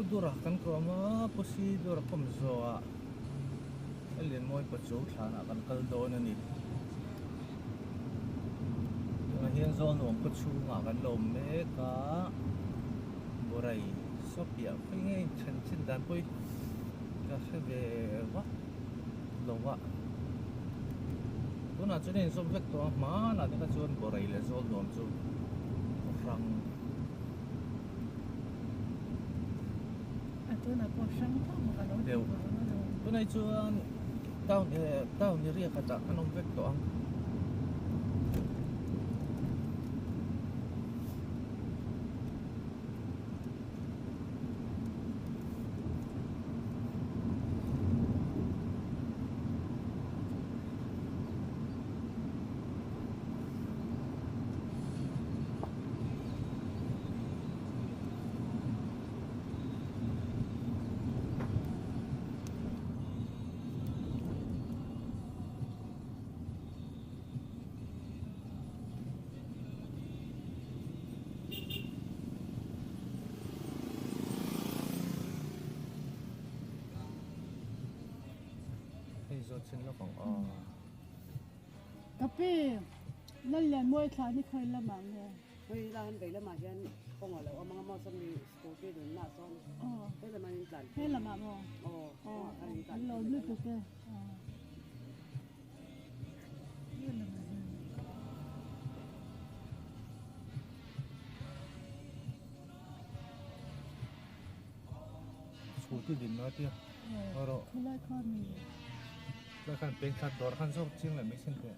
Dura kan kawm a, Pu Si Dura kawm zawhah Lianmawi Pachu thlanah kan kal dawn a ni. Tunah hian Zawlnuam khaw chhungah kan lo awm mek a, Borai saw piah phei nge then chin dan pawh hi ka hre ve vak lo a. Tunah chuan a inzawm vek tawh a, hmanah te kha chuan Borai leh Zawlnuam chu hrang. A tunah pawh hrang tho bawk a lo ti vang a lo. Tunah hi chuan town eh town area khatah an awm vek tawh ang. Hei zawt chin lawk ang aw. Ka pi, Lallianmawi thla ni khawi lamah nge? Hei la han vei lamah hian kawng a lo awm ang a maw sawmi scooty dunna ah sawn he lamah in tlan He lamah maw? Aw kawngah khan in tlan An lo lutuk e. He lamah hian. Scooty dinna tia rawh. Khulai kha mi. Khulai khan peng thla dawr khan zawk chiang leh mai sin teh.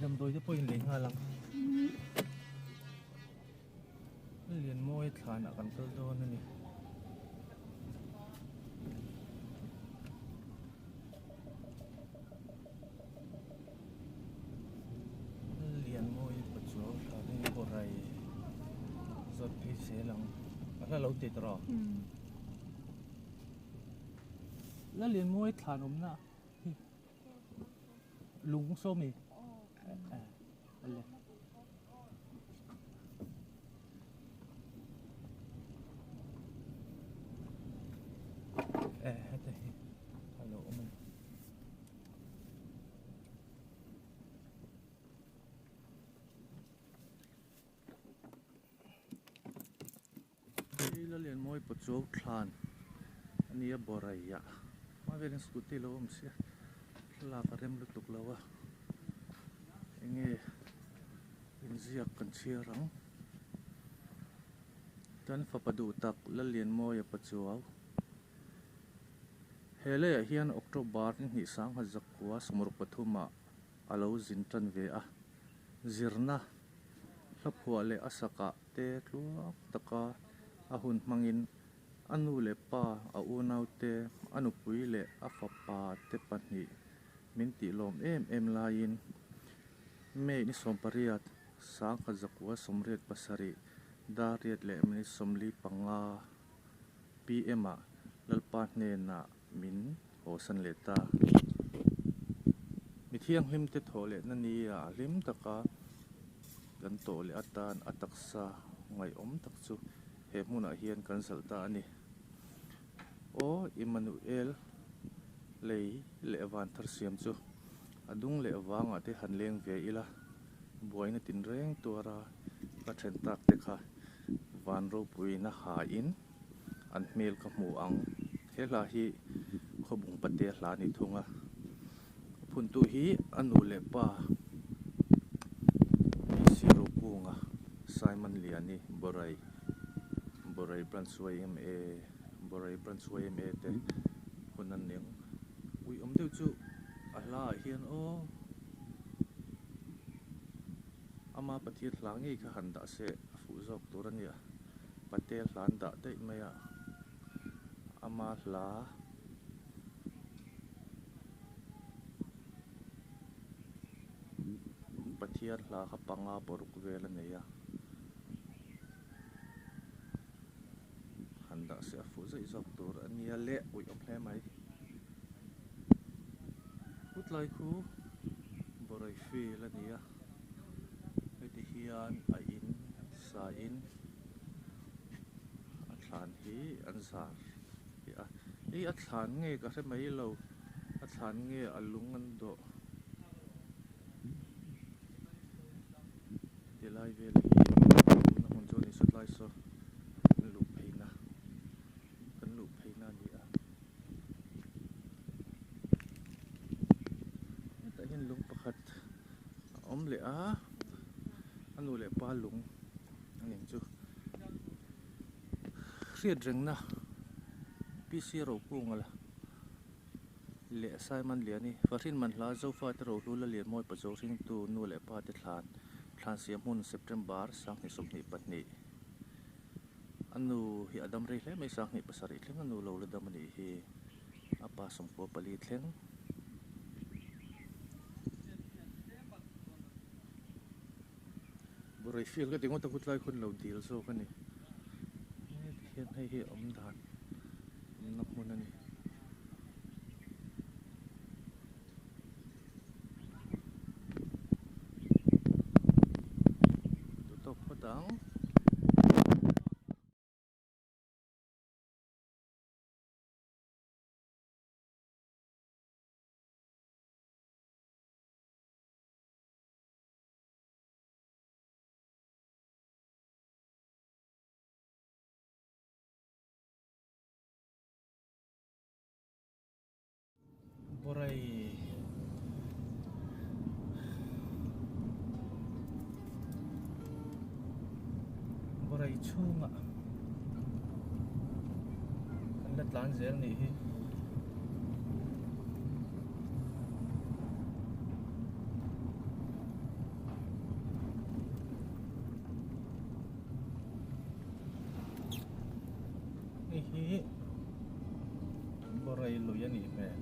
Damdawi te pawh in lei nghal ang. Lianmawi thlanah kan kal dawn a ni. Lianmawi pachuau thlanin kawrai zawt phei zel ang. A hla lo ti tawh. La Lianmawi thlan awmna hi lung sawmi le. Eh heta hi a lo awm a ni. Hei Lalianmawi Pachuau thlan a nia Borai ah hma velin scooty lo awm sia thlalak a rem lutuk lo a enge inziak kan chhiar ang kan fapa duh tak Lalianmawia Pachuau he leiah hian October ni hnih sangha zakua 73 ah a lo zin tan ve a zirna hlaphuah leh a sakah te tluang taka a hun hmangin a nu leh pa, a unau te, a nupui leh a fapa te pahnih min tih lawm em em laiin May ni 18, 1987, Dariat leh minute 45 PM ah Lalpa hnenah min hawsan leh ta. Mi thianghlim te thawh lehna ni ah hlim taka kan tawh leh atan a taksa ngaihawm tak chu he hmunah hian kan zalh ta a ni. Aw Immanuel lei leh van thar siam chu a dung leh vangah te han leng ve ila, buaina tinreng tuara ka then tak te kha van ropuina hain an hmel ka hmu ang. He hla hi Khawbung Patea hla a ni thung a. A phuntu hi a nu leh pa PC Rokunga, Simon Liani, Borai, Borai Branch yma, Borai Branch yma te hun an ni ang. Ui awm deuh chu a hla ah hian aw ama Pathian hla ngei kha han dah se a fuh zawk tur a nia. Patel hla an dah daih mai a, ama hla Pathian hla kha panga paruk vel a nei a, han dah se a fuh zaih zawk tur a nia le uih awm hle mai. Hutlai khu Borai field a ni a. Heti hian a in sa in. hi an zar a hei a thlan nge ka hre mai lo a thlan nge a lung an dawh ti lai vel hi tuna hmun chu a ni sawtlai saw an luh phei na kan luh phei na a ni a hetah hian lung pakhat a awm leh a a nu leh pa lung a ni ang chu hriat rengna P C Rokunga la leh Simon Liani Fahrin Manhla Zofate Rohlu Lalianmawi Pazo hringtu nu leh pa te thlan thlan siam hmun September 2022 a nu hi a dam rei hle mai 27 thleng a nu lo la dam a nih hi a pa 14 thleng. Burai field ka ti ngawt a khutlai khawn lo dil zawk a ni heti hian hei hi awm dan awmna hmun a ni. Duhtawk phawt ang. Borai Borai chhungah kan la tlan zel nih hi. Hei hi Borai lui a nih hmel.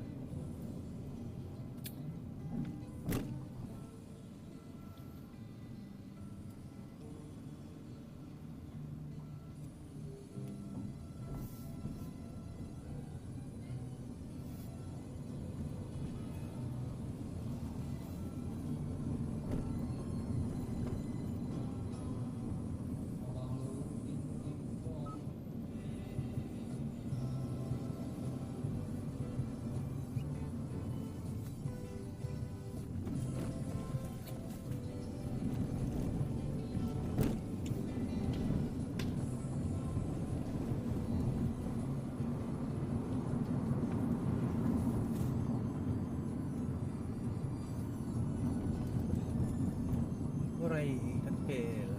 Borai kan pel.